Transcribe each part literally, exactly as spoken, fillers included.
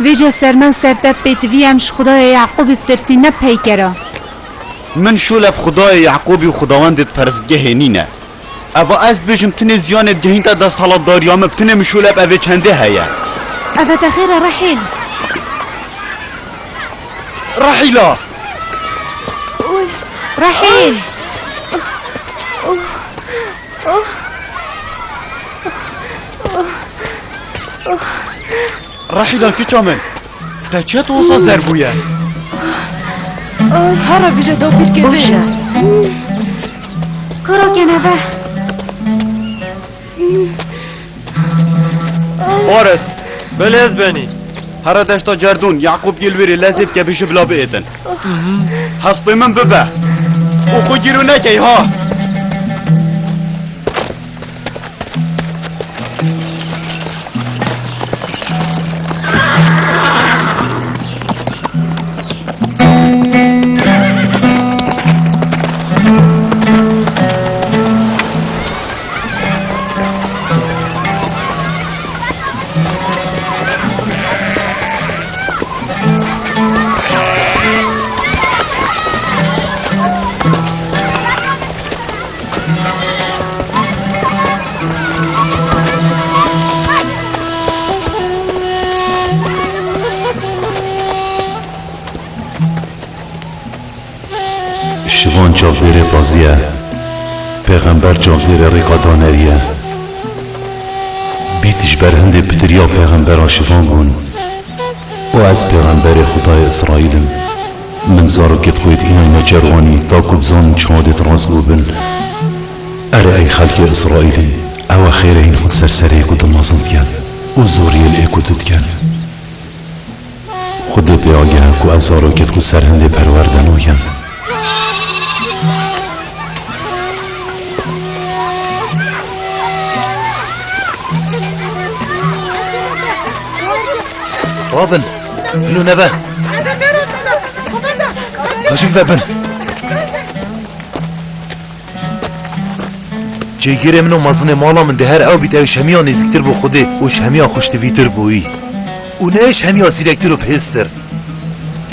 Vêca ser me û ser te pêtivî em ji Xwedayê Yaqûbî bitirsîn, ne peykera. Min şûl e bi Xwedayê Yaqûbî û Xwedawendê di perestgehê nîne. Eva ez dibêjim, tinê ziyanê digihînte desthilatdariya min, tinê min şûl e bi evê çendê heye. Eve te xêr e, Rehîl. Rehîla! Rehîl! Rehîla kiça min, te çi tu wisa zer bûye? Hera bije dawpîrkê bê. Baş e. Kuro kene ve. Faris. Belê ez benî. Here deşta Cerdûn, Yaqûb yê li wêrê lezê bike bêje bila biêtin. Hespê min bibe. Û xwe gîro nekey ha. Şivan çavdêrê qazî ye. Pêxember çavdêrê rêka danerî ye. Bît ji ber hindê pitiriya pêxembera şivan bûn. Û ez pêxemberê Xwedayê Îsraîl im. Min zarokêt xwe yê dîna neçerwanî, ta ku bizanin çawa dê di rastgo bin. Erê ey xelkê Îsraîlî, ew e xêrê hîn xwe di ser serê ku di mezin dikin û zoriyê li ê ku tu dikin. Xwedê pê agih e ku ez zarokêt xwe ser hindê perwerde nakim. Rabin, hilo nebe. Hajim ve bin. Cêgirê min û mezinê mala min dê her ew bît, ew ji hemiya nêzîktir bo Xwedê û ji hemiya xweştivîtir bo wî. Û ne ji hemiya zîrektir û bihêztir.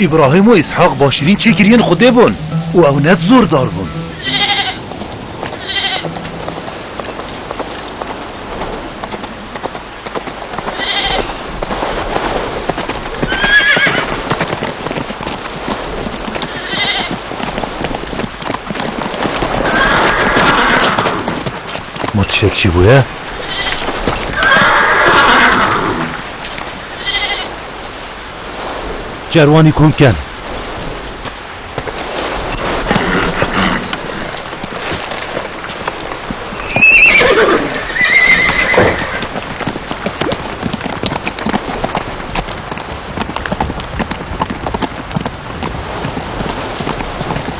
Îbrahîm û Îshaq baştirîn cêgiriyên Xwedê bûn û ew ne zordar bûn. Ma tiştek çi bûye? Cerwanî kom ken.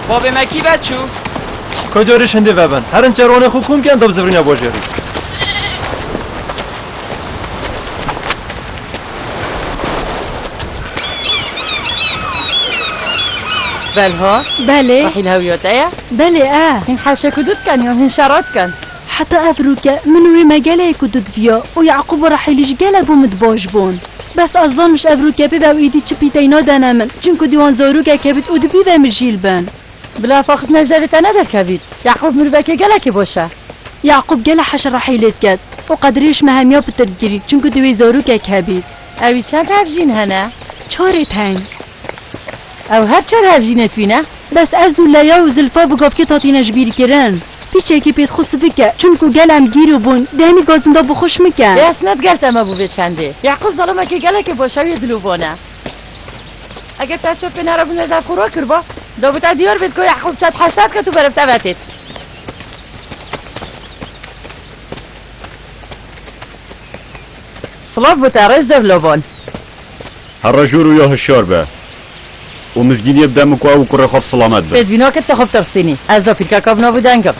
Babê me kî ve çû? Ku cariş hindê vebin. Herin çerwanê xwe kom ken da bi zivirîna bajêrî. Belha? Belê. Rehîl hewiya te ye? Belê, e. Hîn heşê ku dû dikin yan hîn şera dikin? Heta evroke min û wê me gelek ku dû diviya û Yaqûb û Rehîlî jî gelek bo min di baş bûn. Bes ez zanim ji evroke pê ve ew êdî çi pîtey nadene min, çimku dîwan zarokek hebît û dibî ve min jîl bin. Bila faxitine ji devê te nederkevît. Yaqûb mirovekê gelekî baş e. Yaqûb gelek heş Rehîlê diket û qedrê ji me hemiya pitir digirît, çimku di wê zarokek hebît. Ewî çend hevjîn hene? Çarê teng. Ew her çar hevjînê twîne? Bes ez û Leya û Zilfa bi gavkê tatîne ji bîr kirin. Pîçekî pêt xwe sivik e, çimku gel em gîro bûn, demî gazinda bi xweş mike. Bê ez ne digel te me bû vê çendê. Yaqûb zalimekê gelekê baş e, wê dilovan e. Eger te ço pê nerabûne de xwe ro kirba, da bi te diyar bêt ku Yaqûb çet heşta dike tu berev te vetêt. Silav bo te rêzdar lovan. Here jûr û ya hişyar be. Û mizgîniyê bide min ku ew û kurê xwe bi silamet bin. Pêdivî nake te xwe bitirsînî. Ez da pîrkeka bi nav û deng im.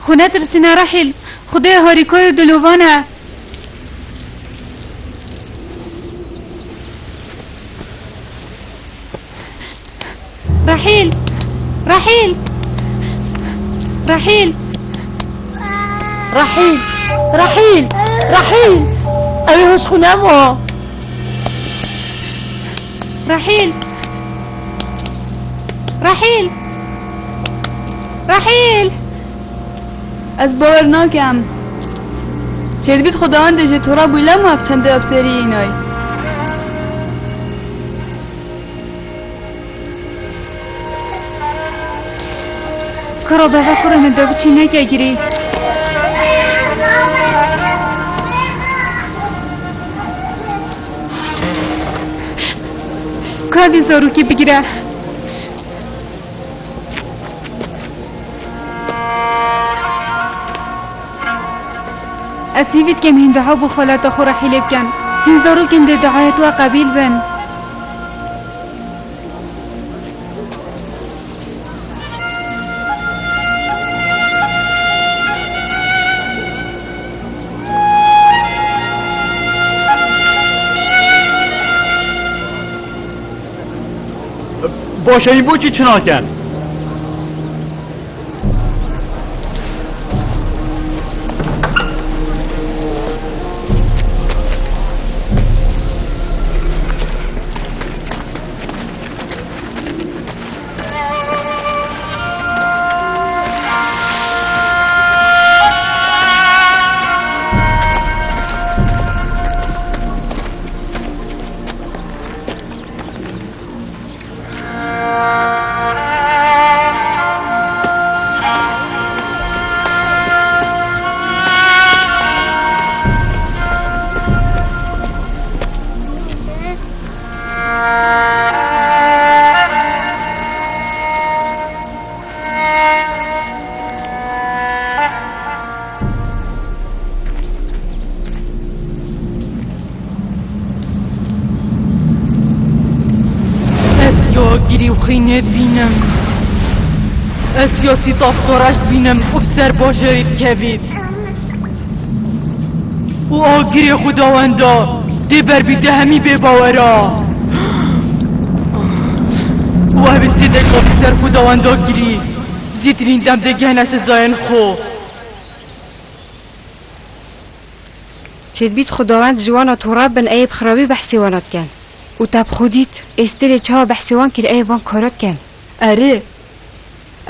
Xwe netirsîne Rehîl, Xwedê harîkay û dilovan e. Rehîl! Rehîl! Rehîl! Rehîl! Rehîl! Rehîl! Ew ê hoş xwe nema. Rehîl! Rehîl! Rehîl! Ez bawer nakem. Çêdibît Xwedawendê ji tora bû lema bi çendê apserî înay. Kara bava kurê min de biçî neke girî. Ka vî zarokî bigire. Ez hîvî dikim hîn dua bo xaleta xwe Rehîlê bikin. Hîn zarokên dê duayet we qebîl bin. Baş e, hîn bo çi çi nakin? Ez ya girî û xînê dibînim. Ez ya çî taftoreş dibînim û bi ser bajarê dikevî. Û agirê Xwedawenda dê ber bîte hemî bêbawera. Û ev ê zêde gavî ser Xwedawenda girî, zîtirîn dem dê gehne sezayên xwe. Çêdibît Xwedawend ji wana tora bin, ê bi xirabî behsê wana dikin. Û te bi xwe dît, Êsterê çawa behsê wan kir, ê van kara dikin. Erê,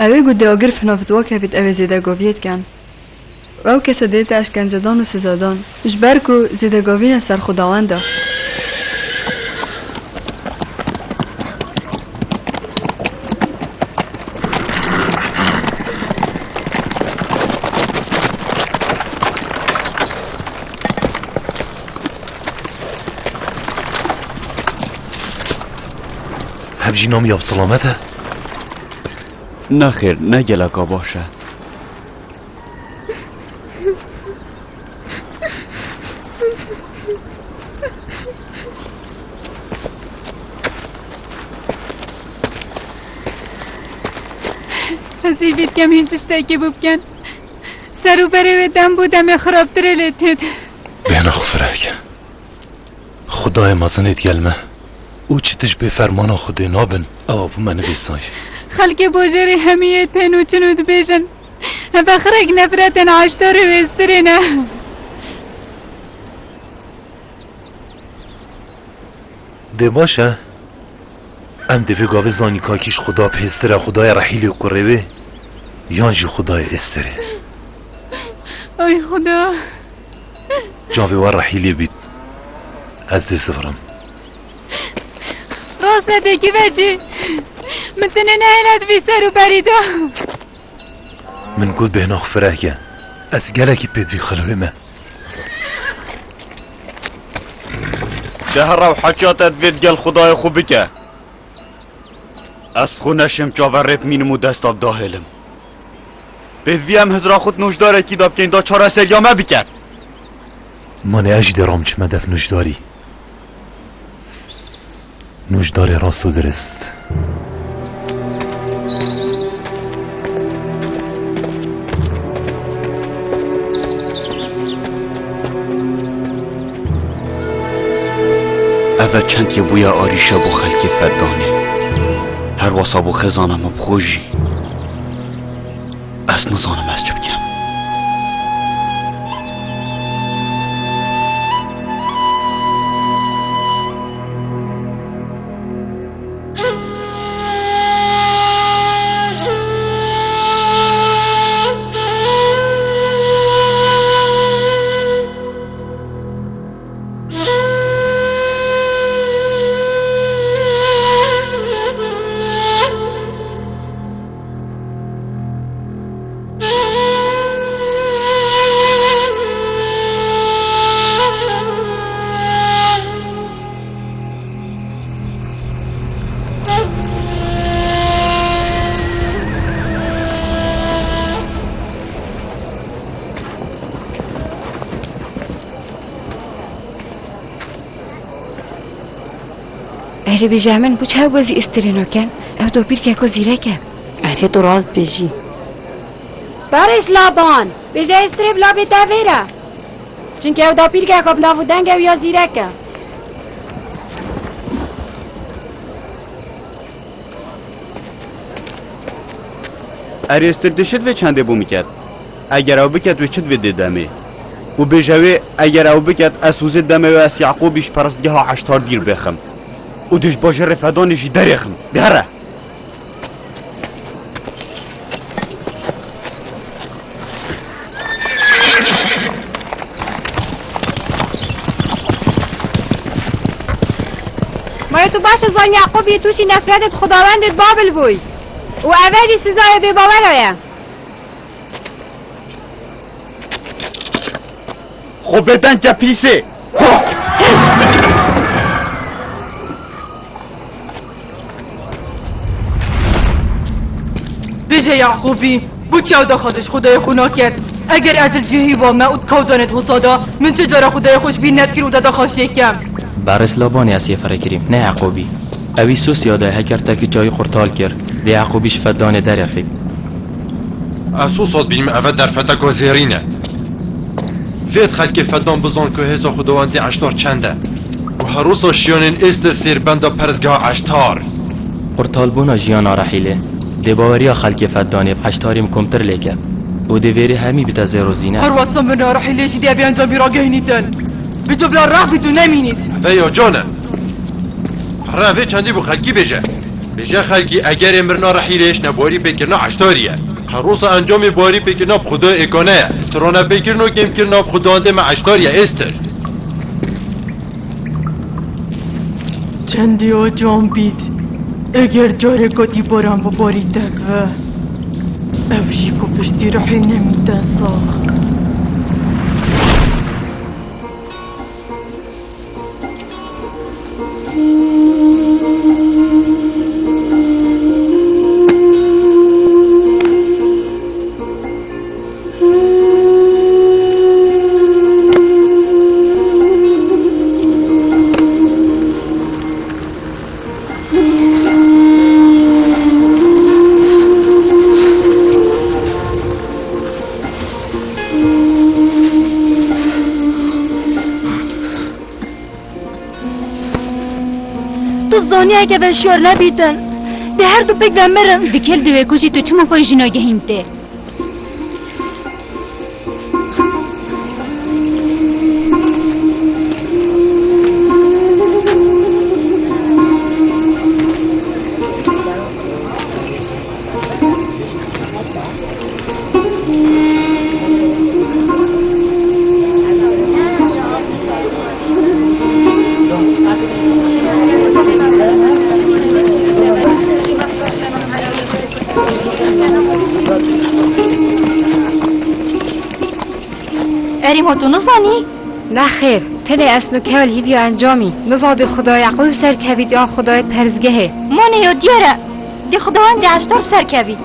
ew ê ku dê agir fina fitwa kevît, ew ê zêde gaviyê dikin. Û ew kese dê te eşkencedan û sizadan, ji ber ku zêdegavî ne ser Xwedawenda. Hevjîna min ya bi selamet e? Nexêr, ne geleka baş e. Ez hîvî dikim hîn tiştekî bû bikin. Ser û berê wê dem bû demê xirabtirê lê têt. Bêhna xwe fireh ke. Xwedayê mezin ê digel me û çi tişt bê fermana Xwedê nabin, ew bo me nivîsay. Xelkê bojêrê hemî yê tên û çin û dibêjin, heve xirek nefretên Eştarê û Êsterê ne. Dê baş e. Em dê vê gavê zanî ka kî ji Xuda bihêztir e, Xudayê Rehîlê û kurê wê, yan jî Xudayê Êsterê. Ay Xuda. Cavê we Rehîlê bît. Ez dê zivirim. Rast e, dê kî vecî. Min tenê nehêle di vî ser û berî de. Min got bêhna xwe fireh ke. Ez gelekî pê divî xelwê me. De here û heça te divê digel Xwedayê xwe bike. Ez xwe neşêm çaverê bimînim û desta bi dahêlim. Pêdivî em hizra xwe di nûjdarekî de bikeyn, da çareseriya me bike. Manê ez jî dê ram çime def nûjdarî. Nûjdarê rast û dirist. Ev e çend yê bûye arîşe bo xelkê Fedanê. Her wasa bo xêzana min bi xwe jî. Ez nizanim ez çi bikim. Erê bêje min, bo çawa wezî Esterê nakin? Ew dapîrkeko zîrek e. Erê tu rast bêjî. Barês Laban, bêje Esterê bila bête vêre. Çimkî ew dapîrkeko bi nav û deng e û ya zîrek e. Erê Ester dê çi divê çendê bo min ket? Eger ew biket wê çi divê dê demê? Û bêje wê, eger ew biket, ez hûzê demê wê ez Yaqûbî ji perestgeha Eştar dîr bêxim. Û dê ji bajarê Fedanê jî derêxim. Bihêre! Ma tu baş e zanî Yaqûbî tûşî nefretê di Xwedawendê di Babil bûy. Û ev e jî sizayê bêbawera ye. Xwe bêdeng ke pîsê! Bêje Yaqûbî, bo çi ew daxwaz ji Xwedayê xwe naket? Eger ez li cihê wî bame û di kawdanê di wisa de, min çi cara Xwedayê xwe ji bîr nedikir û te daxwaz çêkem? Barês Labanê ez yê firê kirîm, ne Yaqûbî. Ewî Sûsya de hekertekî çayî qurtal kir, dê Yaqûbî ji Fedanê derêxî. Ez wisa dibînim ev e derfeteka zêrîn e. Vêt xelkê Fedan bizan ku hêza Xwedawendê Eştar çend e. Û her wisa şiyanên Êster sêr benda perestgeha Eştar. Qurtalbûna jiyana Rehîlê dê baweriya xelkê Fedanê bi Eştarî min komtir lê ke û dê vêrê hemî bite zêr û zîne. Her wesa mirina Rehîlê jî dê vê encamî ragihînîtin. Bi tu bila rexbît û nemînît. Ve ya can e. Pere vê çendî bo xelkî bêje. Bêje xelkî egerê mirina Rehîlê ji nebarî pêkirina Eştarî ye. Her wisa encamê barî pêkirina bi Xwedayê êkane ye. Tirane pêkirina kêmkirina bi Xwedawendê me Eştarî ye Êster. Çendî acan bît, eger careka dî baran bibarîte ve, ev jî ku piştî rihê nemîte sax. Tu zanî heke veşiyar nebîtin, dê her du pêk ve mirin. Dikil divê ku jî tu çima xwe jî nagehîn tê? Erê ma tu nizanî? Nexêr, tenê ez nûke li hîviya encamî. Niza dê Xwedayê Yaqûb serkevît yan Xwedayê perestgehê. Mane yo diyar e, dê Xwedawendê Eştar serkevît.